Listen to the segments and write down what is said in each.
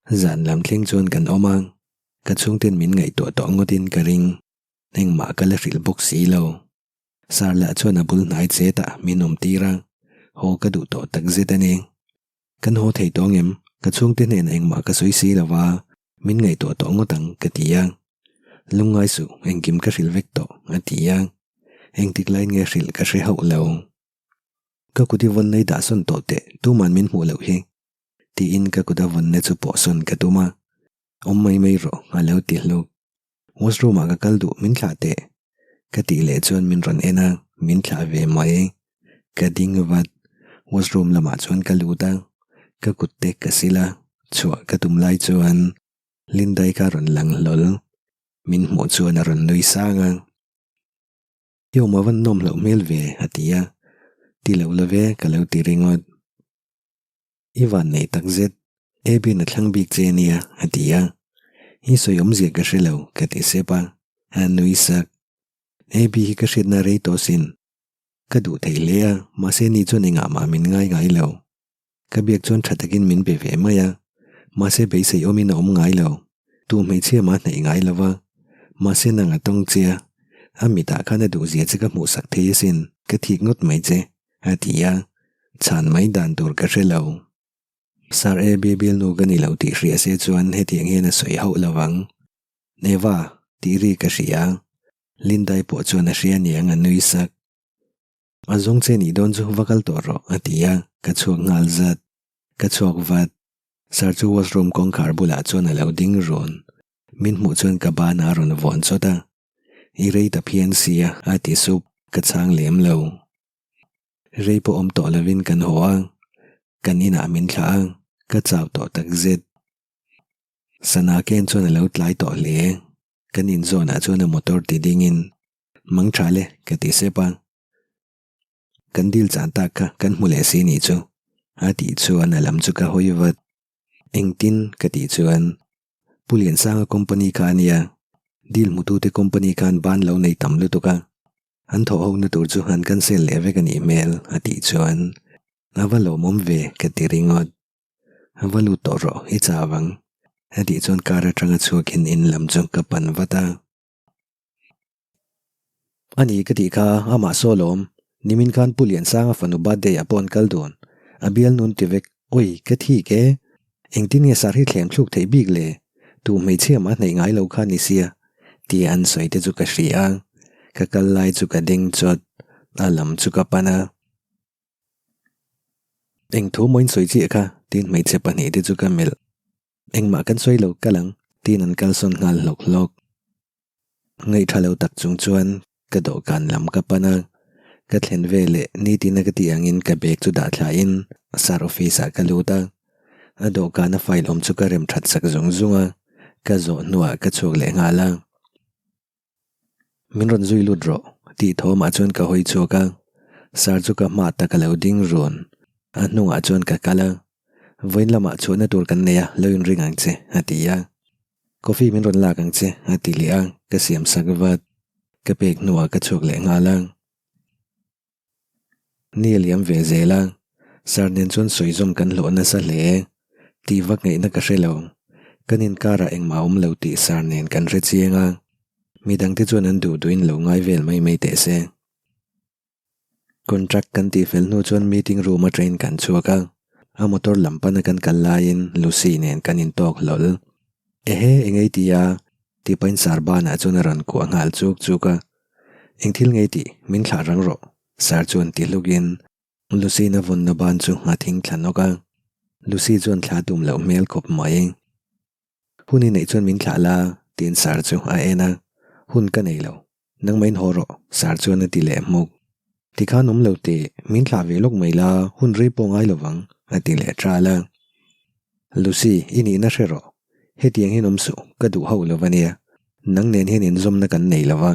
Zan lam thleng chuan kan awm a, ka chhungten min ngaihtuah tawh ngawtin ka ring. Engmah ka la hrilh bawk si lo. Sir lah chuan a bul hnai chet ah min awm tir a, haw ka duh tawh tak zet a ni. Kan haw thei tawh ngem? Ka chhungte hnenah engmah ka sawi si lo va, min ngaihtuah tawh ngawt ang ka ti a. Lungngai suh, engkim ka hrilh vek tawh a ti a. Engtik laiin nge hrilh ka hre hauh lo. Ka kut i vawn nei dah sawn tawh teh, tuman min hmuh loh hi. Tiin ka kut a vawnna chu pawh sawn ka tum a. Awm mai mai rawh a lo ti hluk. Washroom ah ka kal duh min thlah teh. Ka tih leh chuan min rawn en a, min thlah ve mai. Ka ding vat. Washroom lamah chuan ka lut a, ka kut te ka sil a, chhuah ka tum lai chuan Lindai kha a rawn lang hlawl. Min hmuh chuan a rawn nui sang a. I awm a van nawm hlauh hmel ve a ti a, ti loh lo ve ka lo ti ringawt. I van nei tak zet, Abby-in a thlang bik che ania a ti a. I sawi awmzia ka hre lo ka ti sep a, a nui sak. Abby hi ka hriatna rei tawh sin. Ka duh thei hle a, mahse ni chuan engah mah min ngai ngai lo. Ka biak chuan tha takin min be ve mai a, mahse beisei awmin a awm ngai lo. Tu hmeichhia mah hnaih ngai lo va, mahse nang a tawng che a, a mitah khan a duhzia che ka hmuhsak thei asin, ka thik ngawt mai che. A ti a, chhan mai dan tur ka hre lo. Sir AB bialnu ka ni lo tih hria se chuan hetiang hian a sawi hauh lo ang. Eva, tih ri ka hria. Lindai pawh chuan a hria niang a nui sak. A zawng che nih dawn chu va kal tawh rawh a ti a, ka chhuak nghal zat. Ka chhuak vat. Sir chu washroom kawngkhar bulah chuan a lo ding run. Min hmuh chuan ka banah a rawn vawn chawt a. I rei ta phian sia a ti sup, ka chhang lem lo. Rei pawh awm tawh lovin kan haw a, kan inah min thlah a, ka chau tawh tak zet. Sana ken chuan a lo tlai tawh hle, kan inzawnah chuan a motor ti dingin mang tha le ka ti sep a. Kan dil chan tak kha kan hmu leh si nih chu a tih chuan a lam chu ka hawi vat. Engtin ka tih chuan Pu Liansanga company kha a nia, deal hmutute company khan ban lo nei tam lutuk a. An thawh ho na tur chu an cancel leh vek a nih hmel a tih chuan a va lawmawm ve ka ti ringawt. A va lut tawh rawh i chau ang a tih chuan car atanga chhuakin in lam chu ka pan vat a. A ni ka tih kha amah saw lawm nimin khan Pu Liansanga fanu birthday ah pawh an kal dun a bial nun ti vek oi ka thik e engtin nge sar hi thlem thluk theih bik le tu hmeichhia mah hneih ngai lo kha ni sia tia an sawi te chu ka hria a, ka kal lai chu ka ding chawt, a lam chu ka pan a. Eng thu maw in sawi chiah kha tiin hmeichhe pahnih te chu ka melh. Engmah kan sawi lo kal ang tiin an kalsawn nghal hlawk hlawk. Ngaihtha lo tak chung chuan ka dawhkan lam ka pan a, ka thlen veleh nitin a ka tih angin ka bag chu dah thlain sir office ah ka lut a. A dawhkana file awm chu ka rem that sak zung zung a, ka zawh hnuah ka chhuak leh nghal a. Min rawn zui lut rawh tih thawmah chuan ka hawi chhuak a, sir chu ka hma tak a lo ding run. A hnungah chuan ka kal a, vawiin lamah chhuahna tur kan nei a, lo inring ang che a ti a. Coffee min rawn lak ang che a ti leh a, ka siam sak vat. Ka pek hnuah ka chhuak leh nghal a. Ni a liam ve zel a, Sir nen chuan sawizawm kan hlawh nasa hle. Tih vak ngaihna ka hre lo. Kan inkarah engmah a awm lo tih Sir nen kan hre chiang a, midangte chuan an duh duhin lo ngai vel mai mai teh se. Contract kan tih fel hnu chuan meeting room atangin kan chhuak a, a motor lam pana kan kal laiin Lucy nen kan intawk hlawl. Ehe, engei ti a? tih pahin Sir banah chuan a rawn kuah nghal chuk chuk a. Eng thil ngei tih min thlah rang rawh, Sir chuan ti hlukin Lucy na vawnna ban chu a thing thla nawk a. Lucy chuan thla tum loh hmel khawp mai. Hun i neih chuan min thlah la, tiin Sir chu a en a. Hun ka nei lo, nangmah in haw rawh, Sir chuan a ti leh hmuk. Tikhan awm lo teh, min thlah ve lawk mai la, hun rei pawh ngai lovang, a ti leh ṭal a. Lucy, i nihna hre rawh, Hetiang hian awm suh, ka duh hauh lo a nia. Nang nen hian inzawmna kan nei lo va.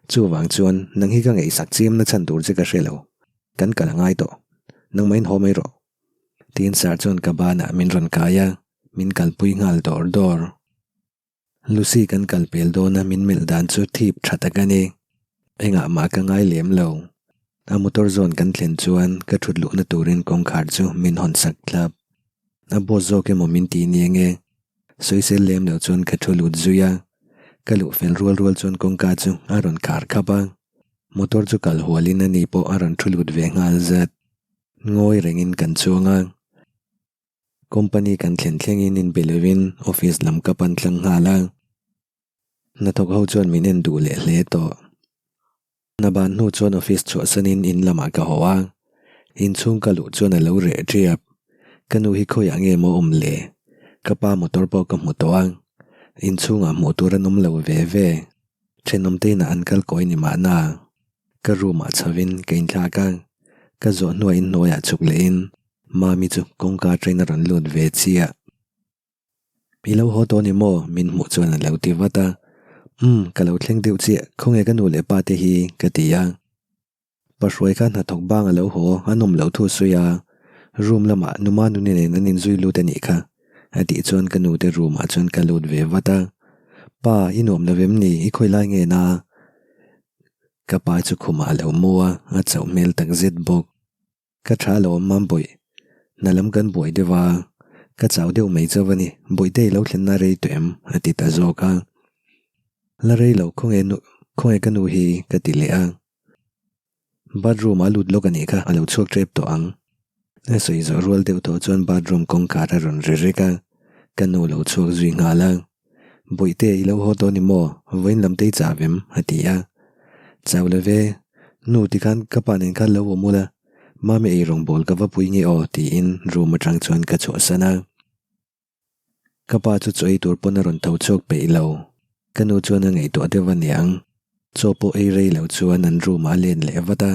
Chuvang chuan nang hi ka ngaihsak chiamna chhan tur che ka hre lo. Kan kal a ngai tawh. Nangmah in haw mai rawh. Tiin Sir chuan ka banah min rawn kai a, min kalpui nghal dawr dawr. Lucy kan kal pel dawna min melh dan chu thip tha tak a ni. Engah mah ka ngai lem lo. A motor zawn kan thlen chuan ka thut luhna turin kawngkhar chu min hawn sak tlap. A boss zawk emaw min ti nia nge? Sawisel lem lo chuan ka thu lut zui a, ka luh fel rual rual chuan kawngka chu a rawn khar khap a, motor chu kal hualin ani pawh a rawn thu lut ve nghal zat. Ngawi rengin kan chuang a, company kan thlen thlengin inbe lovin office lam ka pan tlang nghal a. Hnathawk ho chuan min en duh leh hle tawh. Hna ban hnu chuan office chhuahsanin in lamah ka haw a, inchhung ka luh chuan a lo reh ṭiap. Ka nu hi khawiah nge maw awm le? Ka pa motor pawh ka hmu tawh a, inchhungah hmuh tur an awm lo ve ve. Ṭhenawm te inah an kal kawi ni mahna. Ka room ah chhovin ka inthlak a, ka zawh hnuah inhnuaiah chhuk lehin Mami chu kawngka aṭangin a rawn lut ve chiah. I lo haw tawh ni maw? Min hmuh chuan a lo ti vat a. Umm, ka lo thleng deuh chiah, khawnge ka nu leh pa te hi? ka ti a. Pa hruai kha hnathawk bang a lo haw, a nawm loh thu sawi a, room lamah numa nuni nen an inzui lut a nih kha, a tih chuan ka nu te room ah chuan ka lut ve vat a. Pa, i nuam lo em ni? I khawi lai nge na? Ka pa chu khumah a lo mu a, a chauh hmel takzet bawk. Ka tha lo awm mam bawih. Hna lam kan buai deuh a, ka chau deuh mai chauh a ni, Bawihte i lo thlenna rei tawh em? a ti ta zawk a. La rei lo khawnge nu, khawnge ka nu hi ka ti leh a. Bathroom ah lut lawk a nih kha a lo chhuak tep tawh ang. A sawi zawh rual deuh tawh chuan bathroom kawngkhar a rawn ri rek a, ka nu lo chhuak zui nghal a. Bawihte i lo haw tawh ni maw? Vawiin lam te i chau em? a ti a. Chau lo ve, nu tikhan ka pa nen khan lo awm ula, Mami ei rawngbawl ka va pui nge aw tiin room atang chuan ka chhuahsan a. Ka pa chu chaw ei tur pawn a rawn tho chhuak peih lo. Ka nu chuan a ngaihtuah deuh a niang. Chaw pawh ei rei lo chuan an room ah a len leh vat a.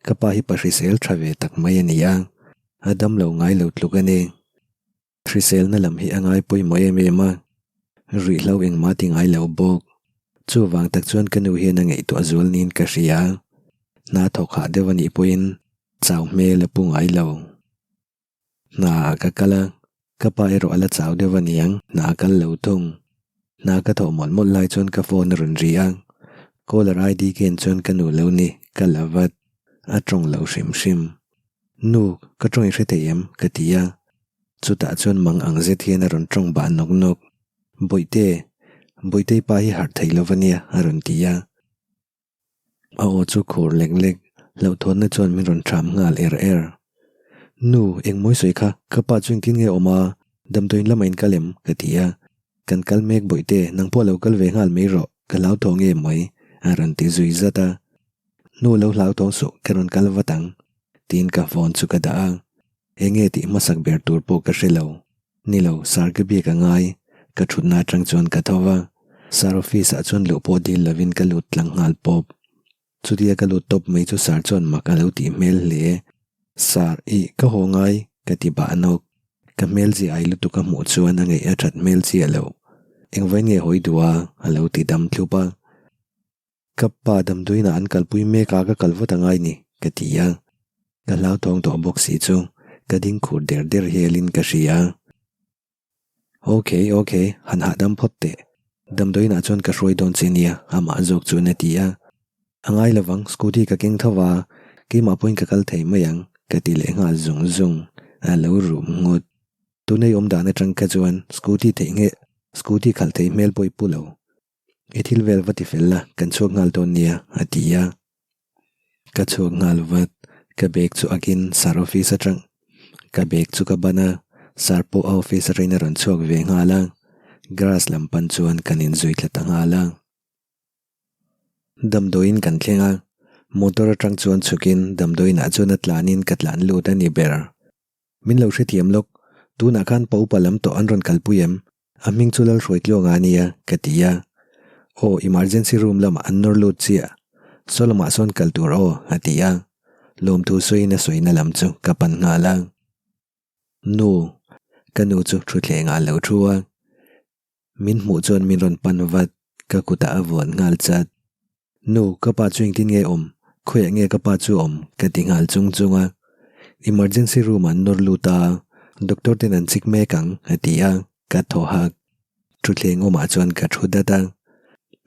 Ka pa hi pa hrisel tha ve tak mai a ni a, a dam lo ngai lo tluk a ni. Hriselna lam hi a ngai pawimawh em em a, ruihhlo engmah ti ngai lo bawk. Chuvang tak chuan ka nu hian a ngaihtuah zual niin ka hria. Hna thawk hah deuh a nih pawhin chau hmel a pu ngai lo. Hna ah ka kal a, ka pa erawh a la chau deuh a niang, hna a kal lo thung. Hna ka thawh mawlh mawlh lai chuan ka phone a rawn ri a, caller ID ka en chuan ka nu lo ni, ka la vat. A tawng lo hrim hrim. Nu, ka tawng i hre thei em? ka ti a. Chutah chuan mang ang zet hian a rawn tawng bah nawk nawk. Bawihte, Bawihtei pa hi harh thei lo va nia, a rawn ti a. A aw chu khur lek lek, hlauhthawnna chuan min rawn ṭham nghal er er. Nu, engmawi sawi kha, ka pa chu engtin nge awm a, damdawiin lamah in kal em? ka ti a. Kan kal mek Bawihte, nang pawh lo kal ve nghal mai rawh, ka hlauthawng em mai, a rawn ti zui zat a. Nu lo hlauthawng suh, ka rawn kal vat ang. Tiin ka phone chu ka dah a, enge tih hmasak ber tur pawh ka hre lo. Ni lo, Sir ka biak a ngai, ka thutna atang chuan ka tho va, Sir office ah chuan luh pawh dil lovin ka lut tlang nghal pawp. Chutia ka lut tawp mai chu Sir chuan mak a lo tih hmel hle. Sir, ih, ka haw ngai, ka ti bah nawk. Ka hmel chi ai lutuk a hmuh chuan a ngaih a that hmel chiah loh. Engvain nge hawi duh a? a lo ti dam thlup a. Ka pa damdawiinah an kalpui mek a, ka kal vat angai ni, ka ti a. Ka hlauthawng tawh bawk si chu ka ding khur der der hialin ka hria. Ok, ok, han hahdam phawt teh. Damdawiinah chuan ka hruai dawn che nia, amah zawk chuan a ti a. A ngai lovang, scooty ka keng tho va, keimah pawhin ka kal thei mai ang, ka ti leh nghal zung zung. A lo rum nghut. Tunei awm dan atang kha chuan scooty theih nge, scooty khalh theih hmel pawh i pu lo. I thil vel va ti fel la, kan chhuak nghal dawn nia, a ti a. Ka chhuak nghal vat, ka bag chu akin sir office atang ka bag chu ka ban a, sir pawh a office atangin a rawn chhuak ve nghal a, grass lam pan chuan kan inzui thla ta nghal a. Damdawiin kan thleng a, motor atang chuan chhukin damdawiinah chuan a tlanin ka tlan lut a ni ber. Min lo hrethiam lawk, tunah khan pa upa lam tawh an rawn kalpui em? A hming chu Lalhruaitluanga a nia, ka ti a. Aw, emergency room lamah an nawr lut chiah. Saw lamah sawn kal tur aw, a ti a. Lawmthu sawiin a sawina lam chu ka pan nghal a. Nu, ka nu chu thutthlengah a lo thu a. Min hmuh chuan min rawn pan vat, ka kutah a vuan nghal chat. Nu, ka pa chu engtin nge awm? Khawiah nge ka pa chu awm? ka ti nghal chung chung a. Emergency room ah an nawr lut a, doctor ten an chik mek ang, a ti a, ka thaw hak. Thutthleng awmah chuan ka thu dat a.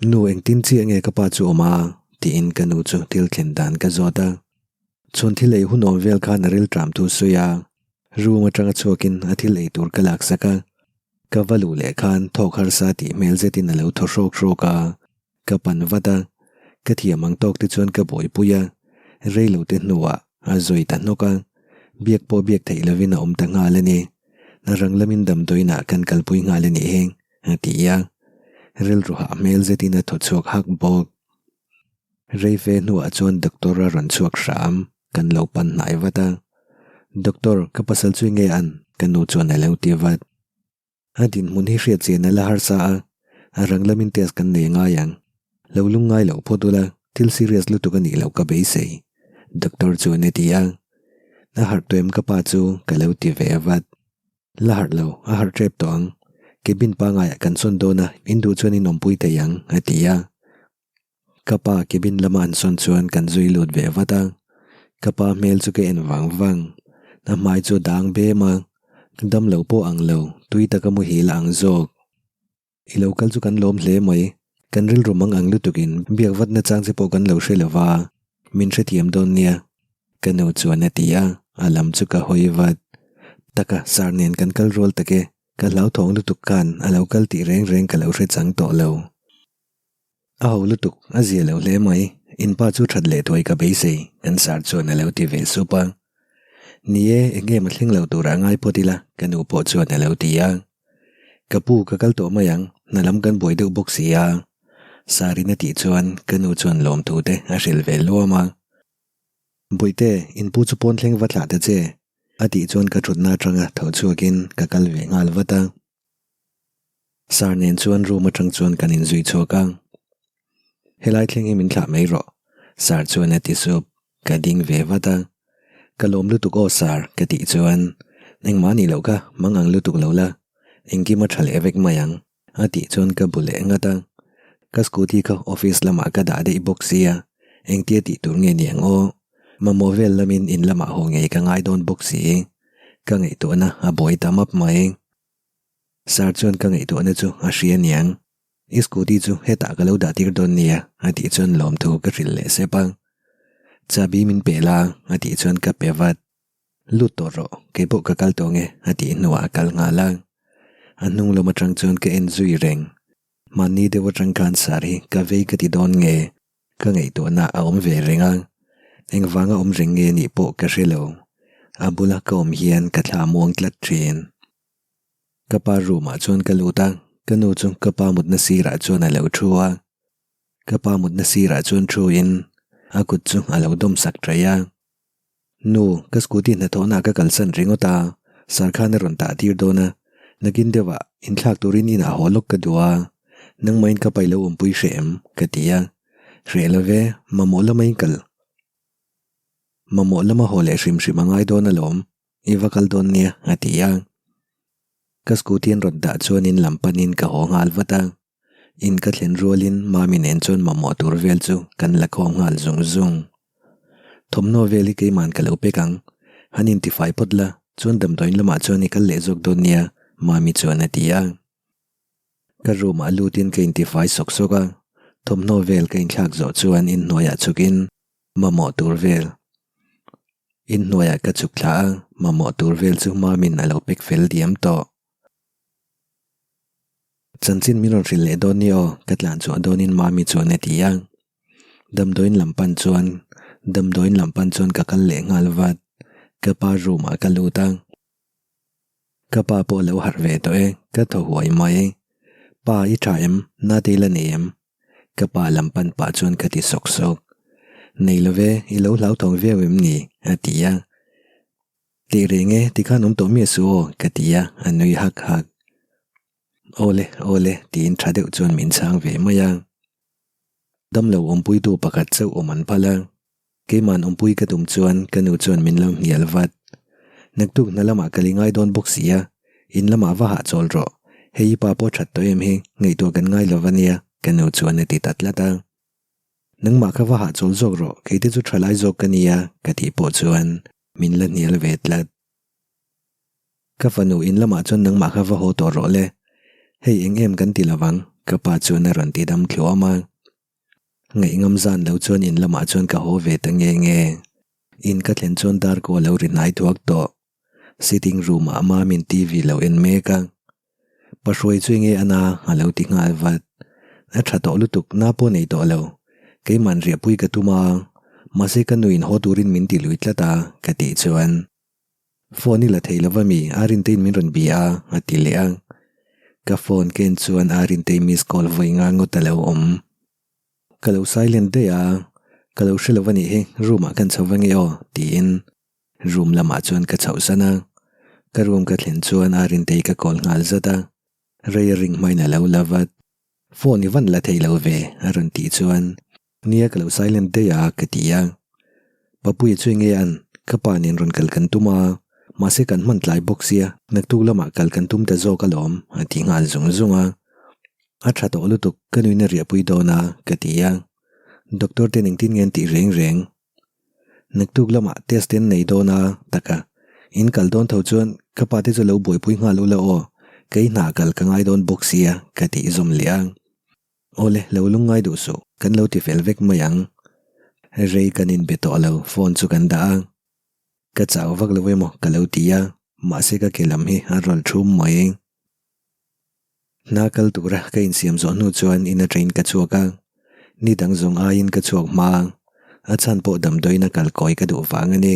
Nu, engtin chiah nge ka pa chu awm a? tiin ka nu chu thil thlen dan ka zawt a. Chhun thil ei hun awm vel khan a rilṭam thu sawi a, room aṭanga chhuakin a thil ei tur ka laksak a. Ka va luh leh khan thawk harsa tih hmel zetin a lo thaw hrawk hrawk a, ka pan vat a, ka thiam ang tawk te chuan ka buaipui a, reilo te hnuah a zawi ta hnawk a, biak pawh biak theih lovin a awm ta nghal a ni. A rang lamin damdawiinah kan kalpui nghal a nih hi, a ti a, rilru hah hmel zetin a thaw chhuak hak bawk. Rei fe hnuah chuan doctor a rawn chhuak hram, kan lo pan hnai vat a. Doctor, ka pasal chu nge an? Ka nu chuan a lo ti vat. A dinhmun hi hriat chian a la harsa a, a rang lamin test kan nei ngai ang. Lo lung ngai loh phawt ula, thil serious lutuk a nih loh ka beisei, doctor chuan a ti a. A harh tawh em ka pa chu ka lo ti ve vat. La harh lo, a harh tep tawh ang. Cabin pangaiah kan sawn dawn a, in duh chuan in awmpui thei ang, a ti a. Ka pa cabin lama an sawn chuan kan zui lut ve vat a, ka pa hmel chu ka en vang vang. A hmai chu a dang bem a, dam lo pawh ang lo, tui taka muhil a ang zawk. I lo kal chu kan lawm hle mai, kan rilru mang ang lutukin biak vatna chang che pawh kan lo hre lo va, min hrethiam dawn nia. Ka nu chuan a ti a, a lam chu ka hawi vat. Taka, sar nen kan kal rual tak e, ka hlauthawng lutuk khan a lo kal tih reng reng ka lo hre chang tawh lo. A ho lutuk, a zia lo hle mai, in pa chu that leh thuai ka beisei, kan sar chuan a lo ti ve sup a. Ni e, eng em a thleng lo turah ngai phawt ila, ka nu pawh chuan a lo ti a. Ka pu, ka kal tawh mai ang, hna lam kan buai deuh bawk si a. Sarin a tih chuan ka nu chuan lawmthu te a hrilh ve luam a. Bawihte, in pu chu pawn thleng va thlah ta che, a tih chuan ka thutna atanga tho chhuakin ka kal ve nghal vat a. Sar nen chuan room atang chuan kan inzui chhuak a, Helai thleng hi min thlah mai rawh, Sar chuan a ti sup, ka ding ve vat a, Ka lawm lutuk aw Sar ka tih chuan, Engmah nih loh kha, mang ang lutuk lo la, engkim a tha leh vek mai ang a tih chuan ka bu leh ngat a, ka scooty kha office lamah ka dah daih bawk sia, engtia tih tur nge ni ang aw, mamawh vel lamin in lamah haw ngei ka ngai dawn bawk si, ka ngaihtuahna a buai ta map mai. Sir chuan ka ngaihtuahna chu a hria aniang, i scooty chu hetah ka lo dah tir dawn nia a tih chuan lawmthu ka hrilh leh sep a. Chabi min pe la a tih chuan ka pe vat. Lut tawh rawh, kei pawh ka kal tawh nge a tih hnuah a kal nghal a. A hnung lam atang chuan ka en zui reng. Mahni deuh atang khan sir hi ka vei ka ti dawn nge ka ngaihtuahna a awm ve reng a. Engvanga awm reng nge nih pawh ka hre lo. A bula ka awm hian ka thla muang tlat thin. Ka pa room ah chuan ka lut a, ka nu chu ka pa mutna sirah chuan a lo thu a. Ka pa mutna sirah chuan thu in a kut chu a lo dawm sak ṭaih a. Nu, ka scooty hnathawhna ah ka kalsan ringawt a, sir khan a rawn tah tir dawn a, nakin deuhah inthlak turin inah haw lawk ka duh a, nangmahin ka pai lo awmpui hreh em? ka ti a. Hreh lo ve, mamawh lama in kal. Mamawh lama haw leh hrim hrim a ngai dawn alawm. I va kal dawn nia, a ti a. Ka scooty an rawn dah chuan in lam panin ka haw nghal vat a. In ka thlen rualin Mami nen chuan mamawh tur vel chu kan la khawm nghal zung zung. Thawmhnaw vel hi keiman ka lo pek ang. Han intifai phawt la, chuan damdawiin lamah chuan i kal leh zawk dawn nia, Mami chuan a ti a. Ka room ah lutin ka intifai sawk sawk a, thawmhnaw vel ka inthlak zawh chuan inhnuaiah chhukin mamawh tur vel Inhnuaiah ka chhuk thla a, mamawh tur vel chu Mamin a lo pek fel diam tawh. Chanchin min rawn hrilh leh dawn ni aw, ka tlan chhuah dawnin Mami chuan a ti a. Damdawiin lam pan chuan Damdawiin lam pan chuan ka kal leh nghal vat. Ka pa room ah ka lut a. Ka pa pawh a lo harh ve tawh e, ka thaw huai mai. Pa, i tha em? Nate i la nei em? Ka pa lam pan pah chuan ka ti sawk sawk. Nei lo ve, i lo hlauthawng viau em ni? a ti a. Tih reng e, tikhan awm tawh miah suh aw, ka ti a, a nui hak hak. Awle, awle, tiin tha deuh chuan min chhang ve mai a. Damlo awmpuitu pakhat chauh awm an phal a. Keima'n awmpui ka tum chuan ka nu chuan min lo hnial vat. Naktuk hna lamah ka li ngai dawn bawk si a, in lamah va hahchawl rawh. Hei i pa pawh that tawh em hi, ngaihtuah kan ngai lo va nia, ka nu chuan a ti ta tlat a. Nangmah kha va hahchawl zawk rawh, kei te chu tha lai zawk ka nia, ka tih pawh chuan min la hnial ve tlat. Ka fanu in lamah chuan nangmah kha va haw tawh rawh le, hei eng em kan ti lovang, ka pa chuan a rawn ti dam thluam a. Ngaihngam zan lo chuan in lamah chuan ka haw ve ta nge nge. In ka thlen chuan dar kaw a lo ri hnai thuak tawh. Sitting room ah Mamin TV lo en mek a. Pahruai chu enge a na a lo ti nghal vat. A tha tawh lutuk na pawh nei tawh lo. Keiman riahpui ka tum a, mahse ka nuin haw turin min ti lui tlat a ka tih chuan. Phone i la thei lova mi Arinteiin min rawn bia a a ti leh a. Ka phone ken chuan Arintei miss call vawi nga ngawt a lo awm. Ka lo silent daih a, ka lo hre lo a nih hi room ah kan chho va nge aw tiin room lamah chuan ka chhoh san a. Ka room ka thlen chuan Arintei ka call nghal zat a, rei a ring hmain a lo la vat. Phone i van la thei lo ve a rawn tih chuan nia ka lo silent daih a ka ti a. Papuia chu enge an ka pa nen rawn kal kan tum a, mahse kan hman tlai bawk sia naktuk lamah kal kan tum ta zawk alawm a ti nghal zung zung a. A tha tawh lutuk, ka nuin a riahpui dawn a, ka ti a. Doctor ten engtin nge an tih reng reng? Naktuk lamah test te an nei dawn a, taka. In kal dawn tho chuan ka pa te chu lo buaipui nghal ula aw, kei hna kal ka ngai dawn bawk sia, ka tih zawm leh a. Awle, lo lungngai duh suh, kan lo ti fel vek mai ang. Rei kan inbe tawh lo, phone chu kan dah a. Ka chau vak lo emaw ka lo ti a, mahse ka ke lam hi a rawn thum mai. Hna kal tura ka insiam zawh hnu chuan in atangin ka chhuak a, ni dang zawng aiin ka chhuak hma a, a chhan pawh damdawiin a kal kawi ka duh vang a ni.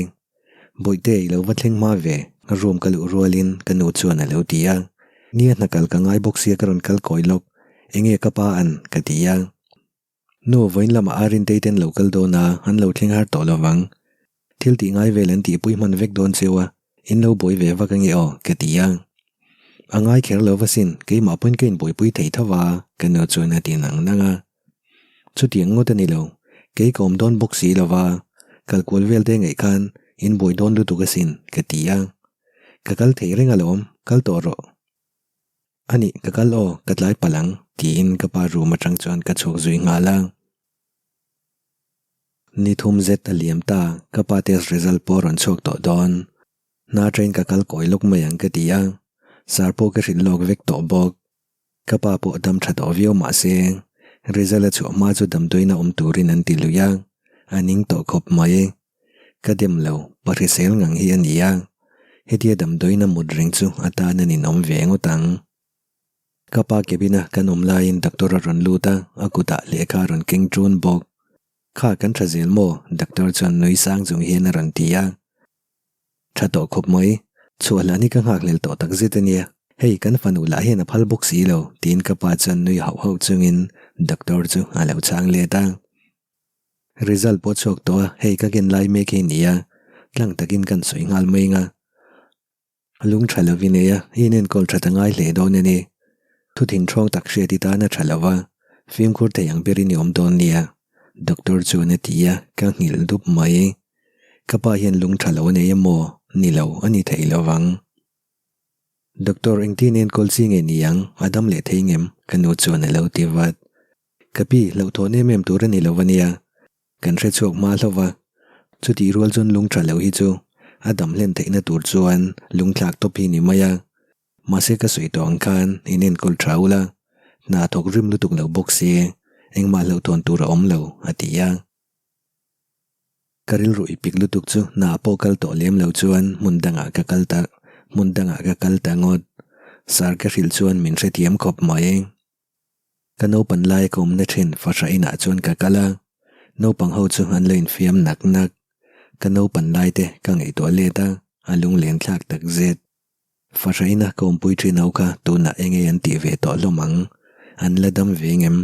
Bawihte i lo va thleng hma ve, room ka luh rualin ka nu chuan a lo ti a, nia hna kal ka ngai bawk sia ka rawn kal kawi lawk, enge ka pa an ka ti a. Nu, vawiin lamah Arintei te an lo kal dawn a, an lo thleng har tawh lovang. Thil tih ngai vel an tihpui hman vek dawn cheu a, in lo buai ve vak ange aw, ka ti a. A ngai kher lo va sin, keimah pawhin ka inbuaipui thei tho va, ka nu chuan a ti nang nang a. Chutiang ngawt a ni lo, kei ka awm dawn bawk si lo va, kal kual vel te ngaih khan in buai dawn lutuk asin, ka ti a. Ka kal thei reng alawm, kal tawh rawh. A nih, ka kal aw, ka tlai palh ang, tiin ka pa room atang chuan ka chhuak zui nghal a. Ni thum zet a liam ta, ka pa test result pawh a rawn chhuak tawh dawn. Hna train ka kal kawi lawk mai ang ka ti a, sar pawh ka hrilh lawk vek tawh bawk. Ka pa pawh dam tha tawh viau mah se, result a chhuah hma chu damdawiin a awm turin an ti lui a, a ning tawh khawp mai. Ka dem lo, pa hrisel ngang hi a ni a, hetia damdawiin a mut reng chu a tan a ninawm ve ngawt ang. Ka pa cabin a kan awm laiin doctor a rawn lut a, a kutah lehkha a rawn keng ṭun bawk. Kha kan ṭha zel maw? Doctor chuan nui sang chung hian a rawn ti a. Ṭha tawh khawp mai, chhuah hlan hi ka nghakhlel tawh tak zet a nia, hei kan fanu lah hian a phal bawk si lo, tiin ka pa chuan nui hauh hauh chungin doctor chu a lo chhang let a. Result pawh chhuak tawh a, hei ka ken lai mek hi a ni a, tlang takin kan sawi nghal mai ang a. Lung tha lovin ei a, i inenkawl that a ngai hle dawn a ni. Thu thinthawng tak hriat i tan a tha lo va, fimkhur thei ang berin i awm dawn nia, Doctor chuan a ti a, ka nghilh dup mai. Ka pa hian lung tha lo a nei emaw? Ni lo, a ni thei lo vang. Doctor, engtin enkawl chi nge ni ang? A dam leh thei ngem? Ka nu chuan a lo ti vat. Ka pi, hlauhthawn em em tur a ni lo a nia. Kan hre chhuak hma hlauh va. Chutih rual chuan lung tha lo hi chu a dam hlen theihna tur chuan lung thlak tawp hi ni mai a. Mahse ka sawi tawh ang khan in enkawl tha ula, hna thawk rim lutuk lo bawk se engmah hlauhthawn tur a awm lo, a ti a. Ka rilru i pik lutuk chu hna pawh kal tawh lem lo chuan hmun dangah ka kal ta hmun dangah ka kal ta ngawt. Sir ka hrilh chuan min hrethiam khawp mai. Ka naupan lai ka awmna thin fahrah inah chuan ka kal a, naupang ho chu an lo infiam nak nak. Ka naupan lai te ka ngaihtuah let a, a lunglen thlak tak zet. Fahrah ina ka awmpui thin ho kha tunah enge an tih ve tawh hlawm ang, an la dam ve ngem.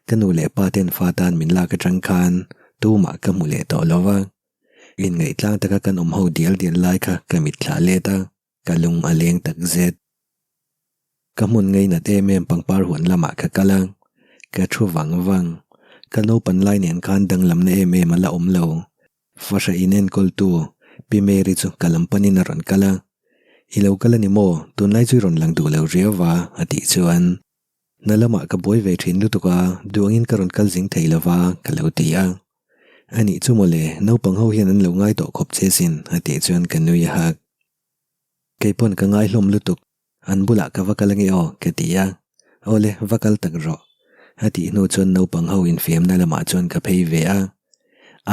Ka nu leh pa ten fa tan min lak atang khan tumah ka hmu leh tawh lo va, inngaih tlang taka kan awm ho dial dial lai kha ka mitthla let a. Ka lung a leng tak zet. Ka hmun ngainat em em pangpar huan lamah ka kal a, ka thu vang vang. Ka naupan lai nen khan danglamna em em a la awm lo. Fahrah in enkawltu Pi Mary chu ka lam panin a rawn kal a, I lo kal a ni maw? Tunlai chu i rawn lang duh lo riau va, a tih chuan hna lamah ka buai ve thin lutuk a, duangin ka rawn kal zing thei lo va, ka lo ti a. A nih chu mawle, naupang ho hian an lo ngai tawh khawp che sin, a tih chuan ka nui a hak. Kei pawn ka ngai hlawm lutuk, an bulah ka va kal ange aw, ka ti a. Awle, va kal tak rawh. A tih hnu chuan naupang ho infiamna lamah chuan ka phei ve a.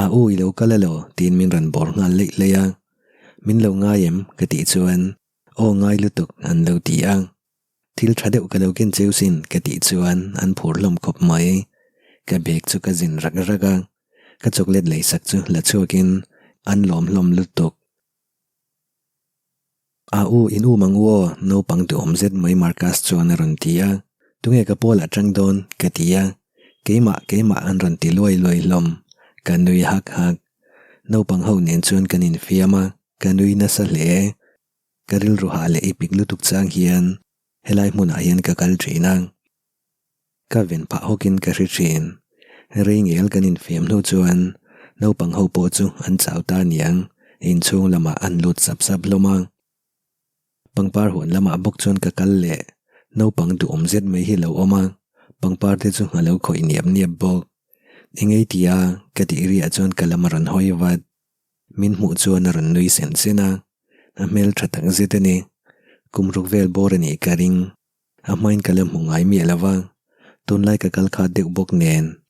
A u i lo kal alaw? tiin min rawn bawr nghal leih leih a. Min lo ngai em? ka tih chuan, Aw ngai lutuk, an lo ti a. Thil tha deuh ka lo ken cheu sin ka tih chuan an phur hlawm khawp mai. Ka bag chu ka zin rak rak a, ka chocolate leisak chu la chhuakin an lawm hlawm lutuk. A u, in um ang u aw, naupang duhawm zet mai Marcus chuan a rawn ti a. Tunge ka pawl ah tang dawn? ka ti a. Keimah, keimah an rawn ti luai luai hlawm. Ka nui hak hak. Naupang ho nen chuan kan infiam a, ka nui nasa hle. Ka rilru hah leh i pik lutuk chang hian helai hmunah hian ka kal thin a. Ka ven phah hawkin ka hre thin. Rei ngel kan infiam hnu chuan naupang ho pawh chu an chau ta niang, inchhung lamah an lut sap sap hlawm a. Pangpar huan lamah bawk chuan ka kal leh, naupang duhawm zet mai hi lo awm a, pangpar te chu a lo khawih niap niap bawk. Engei tia ka tih riah chuan ka lam a rawn hawi vat. Min hmuh chuan a rawn nui sen sen a, a hmel tha tak zet a ni. Kum ruk vel bawr a nih ka ring. A hmain ka la hmu ngai miah lo va, tunlai ka kal khat deuh bawk nen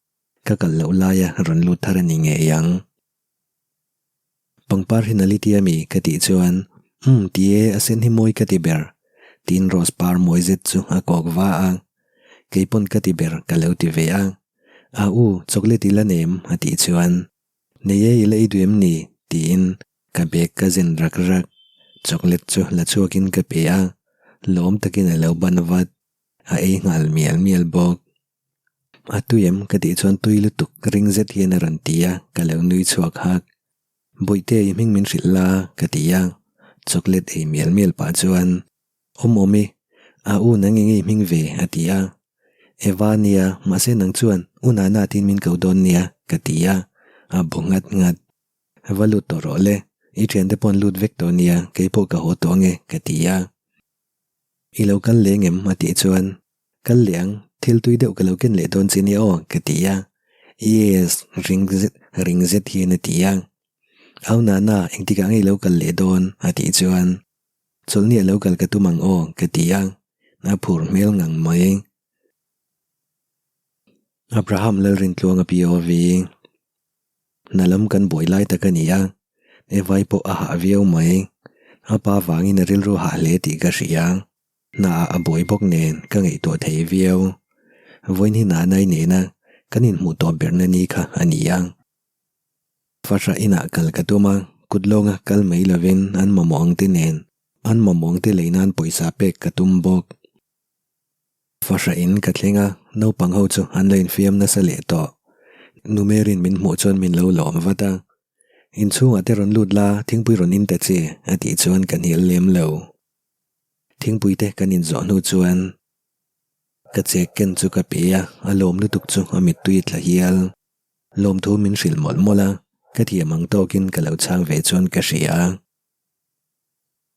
ka kal loh laia rawn lut thar a ni ngei ang. Pangpar hi nali tia mi ka tih chuan, Umm ti e, a sen hi mawi ka ti ber, tiin rose par mawi zet chu a kawk va a. Kei pawn ka ti ber ka lo ti ve a. A u, chocolate i la nem a tih chuan, Nei e i la i duh em ni? tiin Ka bag ka zen rak rak, chocolate chu la chhuakin ka pe a, lawm takin a lo ban vat, a ei nghal mial mial bawk. A tui em ka tih chuan tui lutuk ring zet hian a rawn ti a, ka lo nui chhuak hak. Bawihte i hming min hrilh la ka ti a, chocolate ei mial mial pah chuan Awm awm i, a u nang eng i hming ve a ti a. Eva nia, mahse nang chuan u Nana tiin min ko dawn nia ka ti a, a bu nghat nghat. Va lut tawh rawh le, i thiante pawh an lut vek tawh nia, kei pawh ka haw tawh ange ka ti a. I lo kal leng em? a tih chuan, Kal leh ang, thil tui deuh ka lo ken leh dawn che nia aw ka ti a. Yes, ring zet ring zet hian a ti a. Au Nana, engtikah nge i lo kal leh dawn? a tih chuan, Chawlhni a lo kal ka tum ang aw ka ti a, a phur hmel ngang mai. Abraham Lalrintluanga POV. Hna lam kan buai lai tak a ni a, Evai pawh a hah viau mai. A pa vangin a rilru hah hle tih ka hria. Hnaah a buai bawk nen ka ngaihtuah thei viau. Vawiin hi Nanai nena kan inhmuh tawp berna ni kha a ni a. Fahrah inah kal ka tum a, kut lawnga kal mai lovin an mamawh ang te nen an mamawh ang te lei nan pawisa pek ka tum bawk. Fahrah in ka thleng a, naupang ho chu an la infiam nasa leh tawh. Nu Mary'n min hmuh chuan min lo lawm vat a. Inchhungah te rawn lut la, thingpui rawn in ta che, a tih chuan ka hnial lem lo. Thingpui te kan inzawh hnu chuan ka chek ken chu ka pe a, a lawm lutuk chu a mittui tla hial. Lawmthu min hrilh mawlh mawlh a, ka thiam ang tawkin ka lo chhang ve chuan ka hria.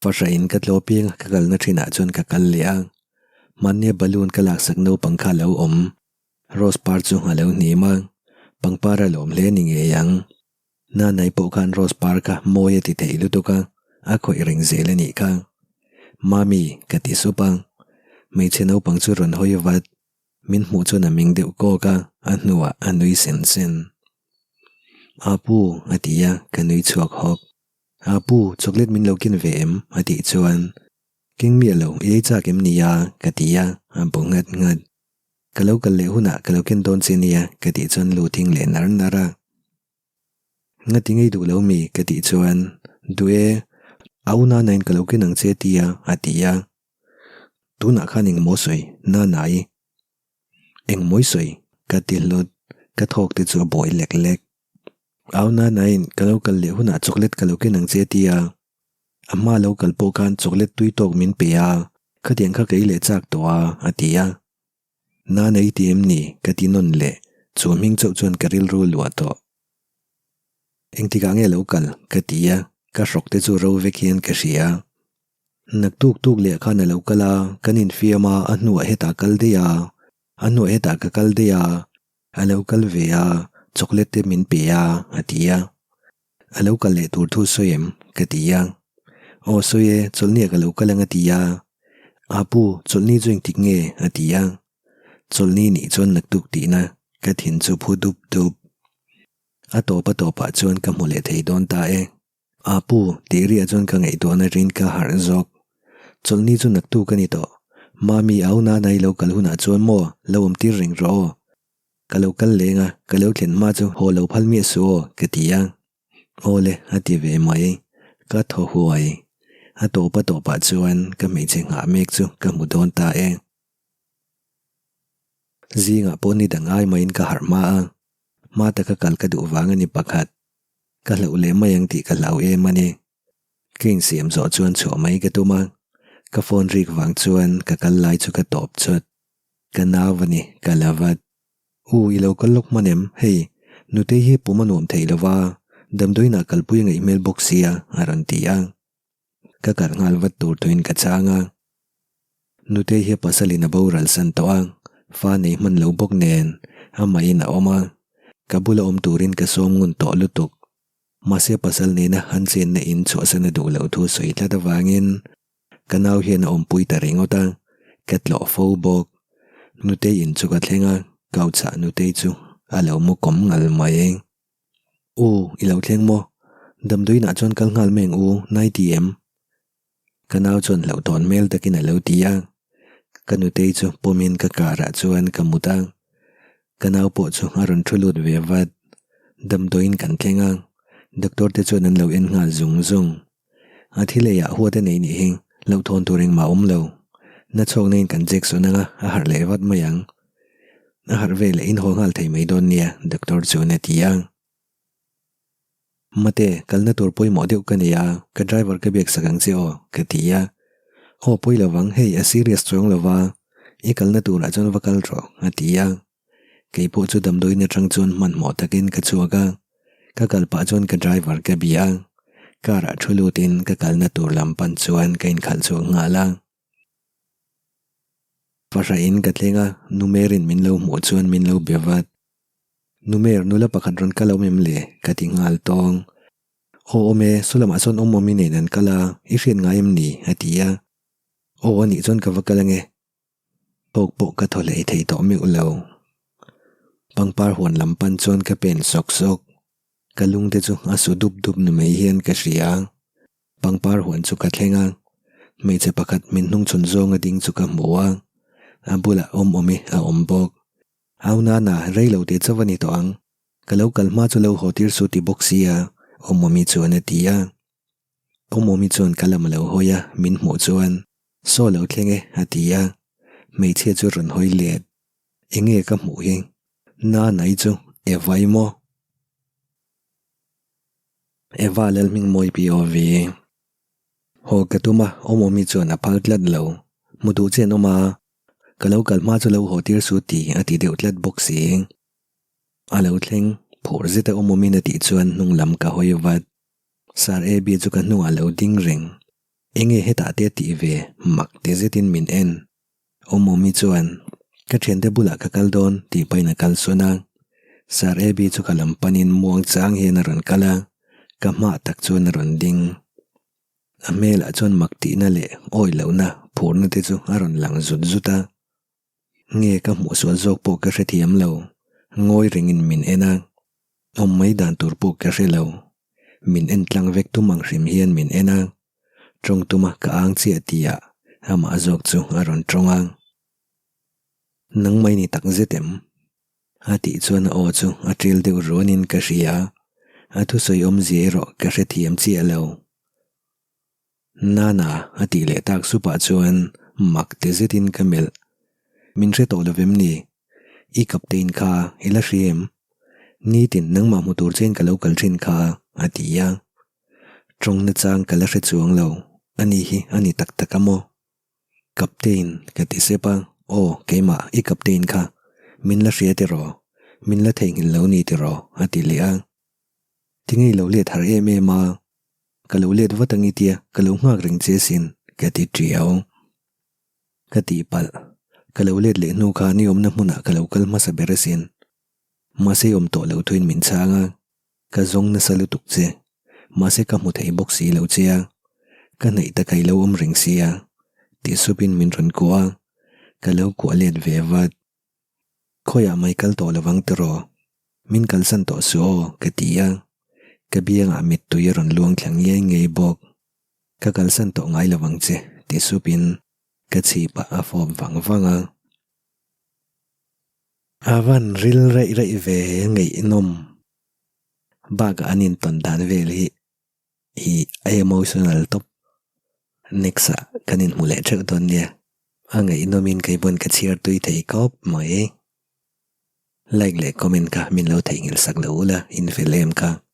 Fahrah in ka tlaw piang a ka kalna thinah chuan ka kal leh a, hmannia balloon ka laksak naupang kha a lo awm. Rose par chu a lo hnim a, pangpar a lawm hle ni ngei ang. Nanai pawh khan rose par kha mawi a ti thei lutuk a, a khawih reng zel a nih kha. Mami, ka ti sup a. Hmeichhe naupang chu rawn hawi vat. Min hmuh chuan a ming deuh kawk a, a hnuah a nui sen sen. Apu, a ti a, ka nui chhuak hawk. A pu, chocolate min lo ken ve em? a tih chuan, Keng miah lo, i ei chak em nia? ka ti a, a bu nghat nghat. Ka lo kal leh hunah ka lo ken dawn che nia, ka tih chuan lu thing leh nar nar a. Ngati ngei duh lo mi? ka tih chuan, Duh e, a u Nanain ka lo ken ang che tia, a ti a. Tunah khan engmaw sawi, Nanai? Engmaw i sawi? ka ti hlut, ka thawk te chu a buai lek lek. Au Nanain ka lo kal leh hunah chocolate ka lo ken ang che a ti a, a hma lo kal pawh khan chocolate tui tawk min pe a, khatiang kha ka ei leh chak tawh a, a ti a. Nana i ti em ni? ka ti nawn leh, chu hming chauh chuan ka rilru luah tawh. Engtikah nge lo kal? ka ti a, ka hrawk te chu ro vek hian ka hria. Naktuk tuk leh khan a lo kal a, kan infiam a, a hnuah hetah kal daih a, a hnuah hetah ka kal daih a, A lo kal ve a, chocolate te min pe a, a ti a. A lo kal leh tur thu sawi em? ka ti a. Aw sawi e, chawlhniah ka lo kal ang a ti a. Apu, chawlhni chu engtik nge? a ti a. Chawlhni nih chuan naktuk tihna ka thin chu phu dup dup. A tawp a tawpah chuan ka hmu leh thei dawn ta e. Apu, tih riah chuan ka ngaihtuahna rin ka harh zawk. Chawlhni chu naktuk a ni tawh. Mami au nana i lo kal hunah chuan maw lo awm tir reng rawh aw. Ka lo kal leng a, ka lo thlen hma chu haw lo phal miah suh aw, ka ti a. Aw le, a ti ve mai. Ka thaw huai. A tawp a tawpah chuan ka hmeichhe nghah mek chu ka hmu dawn ta e. Zingah pawh ni dang ai maiin ka harh hma a, hma taka kal ka duh vang a ni pakhat. Ka hlauh leh mai ang tih ka hlau em a ni. Ka insiam zawh chuan chhuah mai ka tum a, ka phone rik vang chuan ka kal lai chu ka tawp chawt. Ka nau a ni, ka la vat. U, i lo kal lawk hman em? Hei, nutei hi pum a nuam thei lo va, damdawiinah kalpui a ngaih hmel bawk sia, a rawn ti a. Ka kal nghal vat tur thuin ka chang a. Nutei hi a pasalin a boral san tawh a, fa nei hman lo bawk nen amahin a awm a, ka bula awm turin ka sawm ngun tawh lutuk. Mahse pasal nena an chenna in chhuahsan a duh loh thu sawi tlat avangin ka nau hian a awmpui ta ringawt a, ka tlawh fo bawk. Nutei in chu ka thleng a, kau chhah Nutei chu a lo mu kawm ngal mai. U, i lo thleng maw? Damdawiinah chuan kal nghal mai ang u, nai ti em? Ka nau chuan hlauhthawn hmel takin a lo ti a. Ka nutei chu pawmin ka car ah chuan ka mut a. Ka nau pawh chu a rawn thu lut ve vat. Damdawiin kan thleng a, doctor te chuan an lo en nghal zung zung. A thil eiah huat a nei nih hi, hlauhthawn tur engmah a awm lo. Na chhuak na in kan check sawn anga a harh leh vat mai ang. A harh veleh in haw nghal thei mai dawn nia, doctor chuan a ti a. Mate, kalna tur pawimawh deuh ka nei a, ka driver ka biak sak ang che aw, ka ti a. Aw pawi lovang, hei a serious chuang lova, i kalna turah chuan va kal rawh, a ti a. Kei pawh chu damdawiin atang chuan hmanhmawh takin ka chhuak a, ka kal pah chuan ka driver ka bia a, car ah thu lutin ka kalna tur lam pan chuan ka inkhalh chhuak nghal a. Fahra in ka thleng a, Numerin min lo hmuh chuan min lo be vat. Numer, nula pakhat rawn kal awm em le? ka ti nghal tawng. Aw awm e, saw lamah sawn awm awm i nen an kal a, i hriat ngai em ni? a ti a. Aw anih chuan ka va kal ange. Thawk pawh ka thaw hlei thei tawh meuh lo. Pangpar huan lam pan chuan ka pen sawk sawk. Ka lung te chu a su dup dup ni mai hian ka hria. Pangpar huan chu ka thleng a, hmeichhe pakhat min hnung chhun zawng a ding chu ka hmu a, a bulah awm awm i a awm bawk. Au nana, rei lo teh chauh a ni tawh ang. Ka lo kal hma chu lo haw tir su ti bawk sia, awm awm i chuan a ti a. Awmawmi chuan ka lam a lo hawi a, min hmuh chuan, Saw lo thleng e, a ti a. Hmeichhia chu rawn hawi let. Enge ka hmuh hi? Nanai chu Eva i maw? Eva Lalhmingmawi POV. Haw ka tum a, Awmawmi chuan a phal tlat lo. Hmu duh che an awm a, ka lo kal hma chu lo haw tir su ti a ti deuh tlat bawk si. A lo thleng, phur zeta Awmawmin a tih chuan hnung lam ka hawi vat. Sir Abby chu ka hnungah lo ding reng. Enge hetah te a tih ve, mak ti zetin min en. Awmawmi chuan, Ka thiante bulah ka kal dawn tih pahin a kal sawn a. Sir Abby chu ka lam panin muang chang hian a rawn kal a, ka hmah tak chuan a rawn ding. A hmelah chuan mak tihna leh awi lohna phurna te chu a rawn lang zut zut a. Nge ka hmuh sual zawk pawh ka hrethiam lo, ngawi rengin min en a, awm mai dan tur pawh ka hre lo. Min en tlang vek tum ang hrim hian min en a, tawng tuma ka ang chiah tihah amah zawk chu a rawn tawng a. Nang mai ni tak zet em? A tih chuan a aw chu a ṭil deuh ruanin ka hria, a thusawi awmzia erawh ka hrethiam chiah lo. Nana, a tih leh tak supah chuan mak ti zetin ka melh. Min hre tawh lovem ni? I captain kha i la hria em? Nitin nangmah hmu tur chein ka lo kal thin kha, a ti a. Tawng nachang ka la hre chuang lo, ani hi a ni tak tak a maw? Captain, ka ti sep a, aw, keimah, i captain kha. Min la hria tiraw? Min la theihnghilh lo ni tiraw? a ti leh a. Tinge i lo let har em em a? Ka lo let vat ang i tia, ka lo nghak reng che sin, ka ti tiau. Ka tih palh. Ka lo let leh hnu khan i awmna hmunah ka lo kal hmasa ber asin. Mahse i awm tawh lo thuin min chhang a, ka zawng nasa lutuk che. Mahse ka hmu thei bawk si lo che a, ka hnaih taka i lo awm reng sia, ti supin min rawn kuah a, ka lo kuah let ve vat. Khawiah mai kal tawh lovang tiraw? Min kalsan tawh suh aw, ka ti a. Ka biangah mittui a rawn luang thla ngiai ngiai bawk. Ka kalsan tawh ngai lovang che, ti supin. Ka chhipah a fawp vang vang a. A van ril raih raih ve ngaihnawm. Bakah an intawn dan vel hi i a emotional tawp. Next ah kan inhmu leh theuh dawn nia. A ngaihnawmin keipawn ka chhiar tui thei khawp mai. Like leh comment kha min lo theihnghilh sak lo ula in fel em kha.